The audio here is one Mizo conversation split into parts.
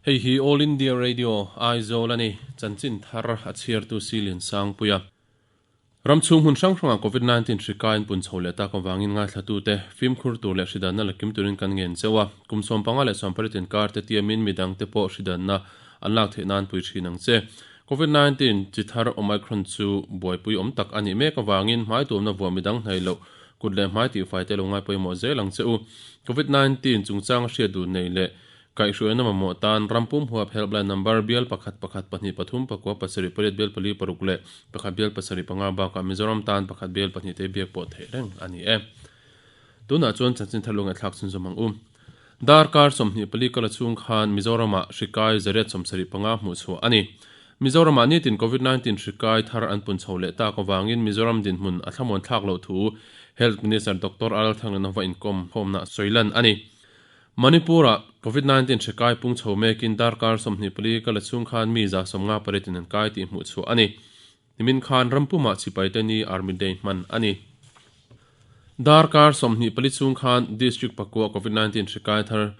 Hei hi All India Radio, Aizawl a ni. Chanchin thar a chhiartu Silian Sangpuia. Ram chhung hmun hrang hrangah Covid 19 hri kaiin pun chho leh tak avangin ngaithlatute fimkhur tur leh hridanna la kim turin kan ngen cheu a. Kum 15 leh 18 inkar te tiamin midangte pawh hridanna an lak theih nan pui thin ang che. Covid 19 chi thar Omicron chu buaipui awm tak a nih mek avangin hmai tuamna vuah midang hnaih loh kut leh hmai tihfai te lo ngai pawimawh zel ang che u. Covid 19 chungchanga hriat duh nei leh Kaihhruaina mamawh tan ram pum huap helpline number bial pakhat pakhat pahnih pathum pakua pasarih pariat bial pali paruk leh pakhat bial pasarih panga bakah Mizoram tan pakhat bial pahnih te biak pawh theih reng a ni e. Tunah chuan chanchin thar lungaithlak chhunzawm ang u. Darkar 24 kala chhung khan Mizoramah hri kai zariat 75 hmuh chhuah a ni. Mizoramah nitin Covid 19 hri kai thar an pun chho leh tak avangin Mizoram dinhmun a thlamuan thlak loh thu Health Minister Doctor Al Thangnanova inkawm khawmna sawilan a ni. Manipur-ah Covid 19 hri kai pung chho mekin darkar 24 kala chhung khan mi 58 in an kai tih hmuh chhuah a ni. Nimin khan ram pumah chipai te ni Army Day hman a ni. Darkar 24 chhung khan District pakua Covid 19 hri kai thar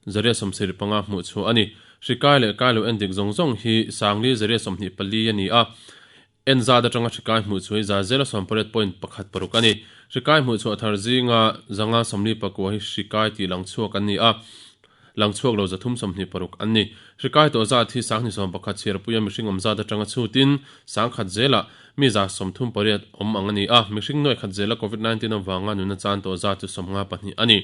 175 hmuh chhuah a ni. Hri kai leh kai lo endik zawng zawng hi 4,124 a ni a. En zat atanga hri kai hmuh chhuah hi za zela sawmpariat point pakhat paruk a ni. Hri kai hmuh chhuah thar zinga zanga sawmli pakua hi hri kai tih lang chhuak an ni a, lang chhuak lo 326 an ni. Hri kai tawh zat hi 1011 chhiarpuia mihring awm zat atanga chhutin 10,000 zelah mi 38 awm ang a ni a, mihring nuai khat zela Covid 19 avanga nuna chan tawh zat chu 52 a ni.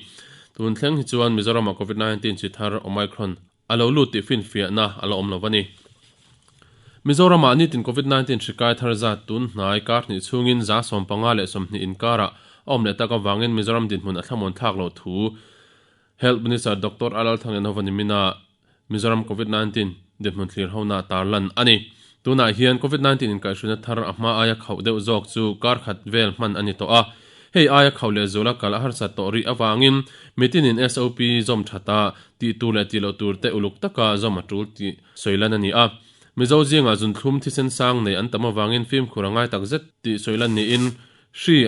Tun thleng hi chuan Mizoramah Covid 19 chi thar Omicron a lo lut tih finfiahna a la awm lo a ni. Mizoramah nitin Covid 19 hri kai thar zat tun hnai kar hnih chhungin 15 leh 20 inkarah a awm leh tak avangin Mizoram dinhmun a thlamuan thlak loh thu Health Minister Doctor Alal Thangnganova nimina Mizoram Covid 19 dinhmun thlir hona tarlan a ni. Tunah hian Covid 19 inkaihhruina thar a hma aia khauh deuh zawk chu kar khat vel hman a ni tawh a. Hei aia khauh leh zuala kal a harsat tawh rih avangin mitinin SOP zawm thata tih tur leh tih loh tur te uluk taka zawm a tul tih sawilan a ni a. Mizo zingah zunthlum thisen sang nei an tam avangin fimkhur a ngai takzet tih sawilan niin hri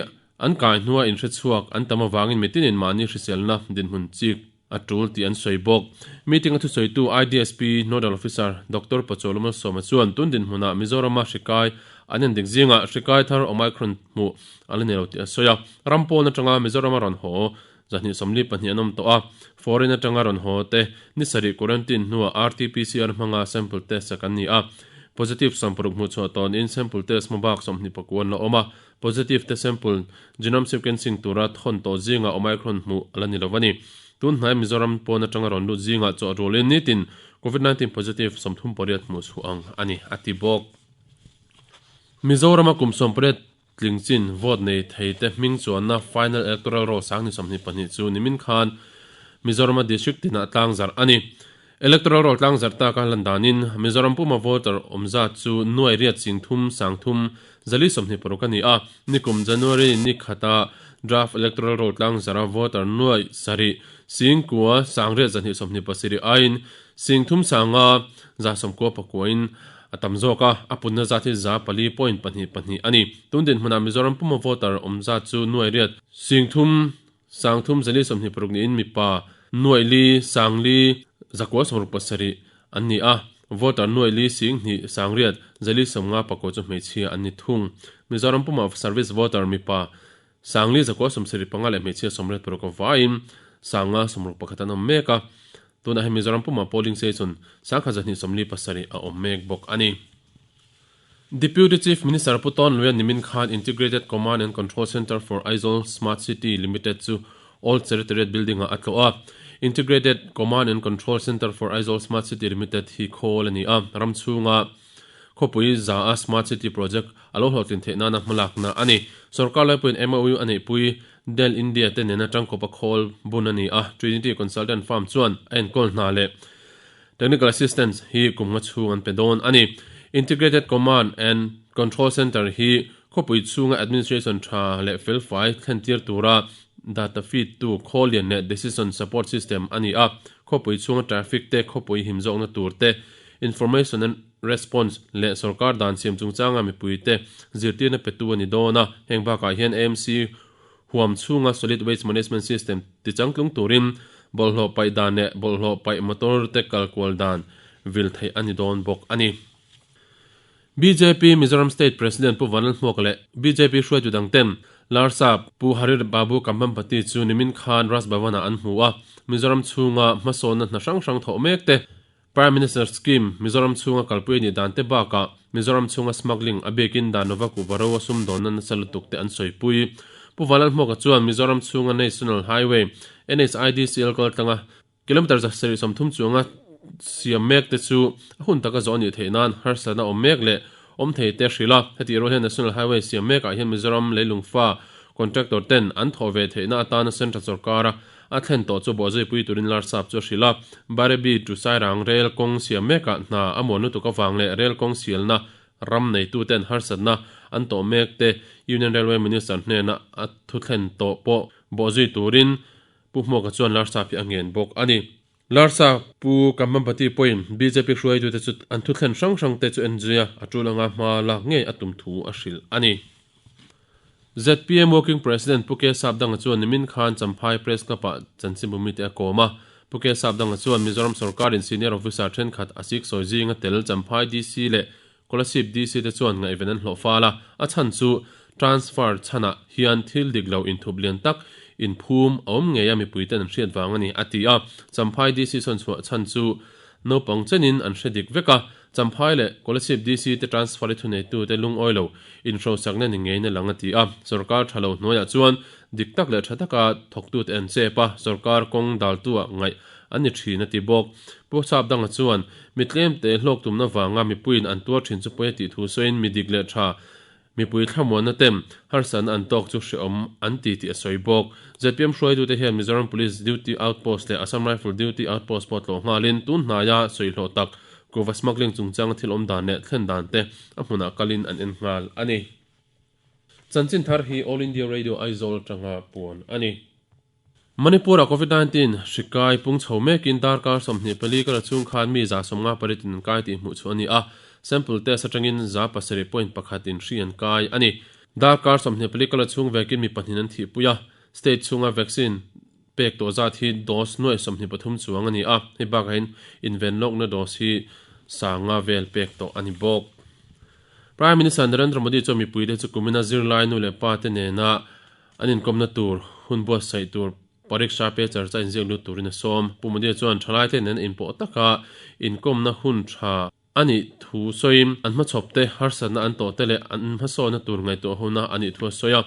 an kai hnua inhre chhuak an tam avangin mitinin mahni hriselna dinhmun chik a tul tih an sawi bawk. Meeting a thusawitu IDSP Nodal Officer Doctor Pachawluma Sawma chuan tun dinhmunah Mizorama hri kai an endik zingah hri kai thar Omicron hmuh a la ni lo tih a sawi a. Ram pawn atanga Mizorama rawn haw 242 an awm tawh a, foreign atanga rawn haw te ni sarih quarantine hnuah RT-PCR hmanga sample test sak an ni a. Positive 60 hmuh chhuah tawnin sample test hmabak 29 an la awm a. Positive te sample genome sequencing tura thawn tawh zingah Omicron hmuh a la ni lo a ni. Tun hnai Mizoram pawn atanga rawn lut zingah chawh rualin nitin Covid 19 positive 38 hmuh chhuah ang a ni, a ti bawk. Mizorama kum 18 tling chin vote nei thei te hming chuanna final electoral roll 1022 chu nimin khan Mizorama district tinah tlangzarh a ni. Electoral roll tlangzarh taka lan danin Mizoram puma voter awm zat chu nuai riat sing thum sang thum zali 26 a ni a. Nikum January ni khata draft electoral roll tlangzarha voter nuai sarih sing kua sang riat 227 aiin sing thum sanga za sawmkua pakuain a tam zawk a, a punna zat hi 4.22 a ni. Tun dinhmunah Mizoram puma voter awm zat chu nuai riat sing thum sang thum zali 26 niin mipa nuai li sang li zakua 67 an ni a, voter nuai li sing hnih sang riat zali sawmnga pakua chu hmeichhia an ni thung. Mizoram puma service voter mipa sang li zakua 75 leh hmeichhia 86 avaiin sanga 61 an awm mek a. Tunah hian Mizoram puma polling station 1247 a awm mek bawk a ni. Deputy Chief Minister Pu Tawn Luia nimin khan Integrated Command and Control Centre for Aizawl Smart City Limited chu Old Secretariat Building-ah a tlawh a. Integrated Command and Control Centre for Aizawl Smart City Limited hi khawl a ni a, ram chhunga khawpui za a Smart City project a lo hlawhtlin theih nana hmalakna a ni. Sorkar laipuiin MOU a neihpui Dell India te nena tangkawpa khawl bun a ni a, Trinity Consultant Firm chuan a enkawl hna leh Technical Assistance hi kum nga chhung an pe dawn a ni. Integrated Command and Control Centre hi khawpui chhunga administration tha leh felfai thlentir tura data feed tu khawl lian leh decision support system a ni a, khawpui chhunga traffic te, khawpui himzawkna tur te, information and response leh sorkar dan siam chungchanga mipui te zirtirna petu a ni dawn a, heng bakah hian AMC huam chhunga solid waste management system tichangtlung turin bawlhhlawh paih dan leh bawlhhlawh paih motor te kalkual dan. vil theih a ni dawn bawk a ni. Bjp Mizoram State President Pu Vanlalhmuaka leh bjp hruaitu dangten Larsap Pu Harir Babu Kambhampati chu nimin khan Raj Bhavan-ah an hmu a, Mizoram chhunga hmasawnna hna hrang hrang thawh mek te, Prime Minister Scheme Mizoram chhunga kalpui a nih dan te bakah Mizoram chhunga smuggling a biakin dan lova kuhva ro a sumdawnna nasa lutuk te an sawipui. Pu Vanlalhmuaka chuan Mizoram chhunga National Highway, NHIDCL kaltlanga Kilometre 730 chuanga siam mek te chu a hun taka zawh a nih theih nan harsatna awm mek leh awm thei te hrilh a. Hetih rual hian National Highway siam mekah hian Mizoram leilungfa contractor ten an thawh ve theihna atana Central sorkara a thlen tawh chu bawhzuipui turin Larsap chu a hrilh a. Barebi to Sairang rel kawng siam mekah hna a muan lutuk avang leh rel kawng sialna ram neituten harsatna an tawh mek te Union Railway Minister hnena a thuthlen tawh pawh bawhzui turin Pu Hmuaka chuan Larsap hi a ngen bawk a ni. Larsap Pu Kambhampati pawhin bjp hruaitute chu an thuthlen hrang hrangte chu en zui a, a tul anga hma lak ngei a tum thu a hrilh a ni. Zpm Working President Pu K Sapdanga chuan nimin khan Champhai Press Club-ah chanchinbu mite a kawm a. Pu K Sapdanga chuan Mizoram sawrkarin Senior Officer thenkhat a siksawi zinga tel Champhai DC leh Kolasib DC te chuan ngaihven an hlawh fal a, a chhan chu transfer chhanah hian thil dik lo inthup lian tak inphum a awm ngei a mipui ten an hriat vang a ni, a ti a. Champhai DC sawn chhuah chhan chu naupang chenin an hre dik vek a, Champhai leh Kolasib DC te transfer i thuneitute lungawi lo inhrosakna ni ngeiin a lang a ti a. Sorkar tha lo hnuaiah chuan dik tak leh tha taka thawktute an chep a, sorkar kawng daltu-ah ngaih an ni thin a ti bawk. Pu Sapdanga chuan Mi tlemte hlawk tumna vanga mipuiin an tuar thin chu pawi a tih thu sawiin mi dik leh tha mipui thlamuanna tem harsatna an tawk chu hreawm an ti tih a sawi bawk. Zpm hruaitute hian Mizoram Police Duty Outpost leh Assam Rifle Duty Outpost pawh tlawh nghalin tun hnaia sawi hlawh tak kuhva smuggling chungchanga thil awm dan leh thlen dan te a hmunah kalin an en nghal a ni. Chanchin thar hi All India Radio Aizawl atanga puan a ni. Manipur-ah Covid 19 hri kai pung chho mekin darkar 24 kala chhung khan mi 58 in an kai tih hmuh chhuah a ni a, sample test atangin 7.1 in hri an kai a ni. Darkar 24 kala chhung vekin mi pahnih an thihpui a, state chhunga vaccine pek tawh zat hi dose nuai 23 chuang a ni a, hei bakah hian invenlawkna dose hi sanga vel pek tawh a ni bawk. Prime Minister Narendra Modi chuan mipuite chu kumina zirlai nu leh pa te nena An inkawmna tur, hun buatsaih tur, Pariksha pe charcha inziak lut turin a sawm. Pu Modi chuan thalaite nen inpawh taka inkawmna hun tha a nih thu sawiin, an hmachhawpte harsatna an tawhte leh an hmasawnna tur ngaihtuah huna a nih thu a sawi a.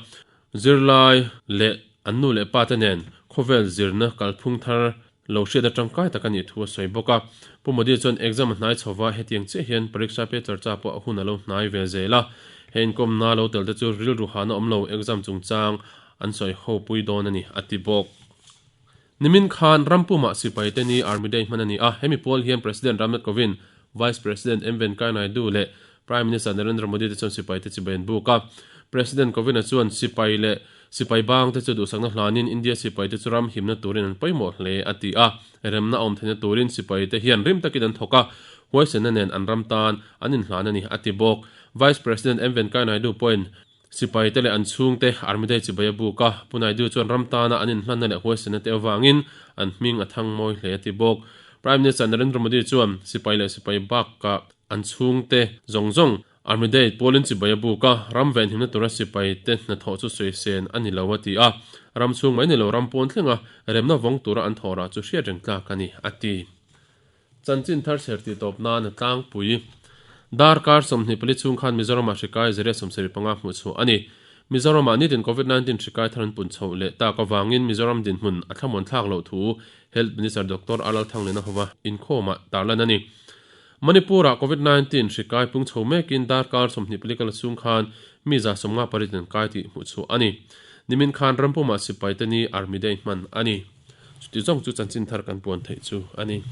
Zirlai leh an nu leh pate nen khawvel zirna kalphung thar lo hriatna tangkai tak a nih thu a sawi bawk a. Pu Modi chuan exam a hnai chho va, hetiang chiah hian Pariksha pe charcha pawh a hun a lo hnai ve zel a. He inkawmna lo tel te chu rilru hahna awm lo exam chungchang an sawi ho pui dawn a ni, a ti bawk. Nimin khan Rampumah sipai te ni Army Day hman a ni a, hemi pual hian President Ramnath Kovind, Vice President M Venkaiah Naidu leh Prime Minister Narendra Modi te chuan sipai te chibai an buk a. President Kovind-a chuan sipai leh Sipai bang te chu duhsakna hlanin India sipai te chu ram himna turin an pawimawh hle a ti a, remna awm theihna turin sipai te hian rim takin an thawk a, huaisenna nen an ram tan an inhlan a ni a ti bawk. Vice President M Venkaiah Naidu pawhin sipai te leh an chhungte Army Day chibai a buk a, Pu Naidu chuan ram tana an inhlanna leh huaisenna te avangin an hming a thang mawi hle a ti bawk. Prime Minister Narendra Modi chuan sipai leh sipai bakah an chhungte zawng zawng Army Day pawlin chibai a buk a, ram venhimna tura sipaite hnathawh chu sawi sen a ni lo a ti a, ram chhung mai ni lo ram pawn thlenga remna vawng tura an thawhrah chu hriat reng tlak a ni a ti. Chanchin thar chher tih tawp nan a tlangpui. Darkar 24 chhung khan Mizoramah hri kai 175 hmuh chhuah a ni. Mizoramah nitin Covid 19 hri kai thar an pun chhoh leh tak avangin Mizoram dinhmun a thlamuan thlak loh thu Health Minister Doctor Arlal Thanglena hova inkhawmah tarlan a ni. Manipur-ah Covid 19 hri kai pung chho mekin darkar 24 kal chhung khan mi 58 an kai tih hmuh chhuah a ni. Nimin khan rampumah sipai te ni Army Day hman a ni. Chuti zawng chu chanchin thar kan puan theih chu a ni.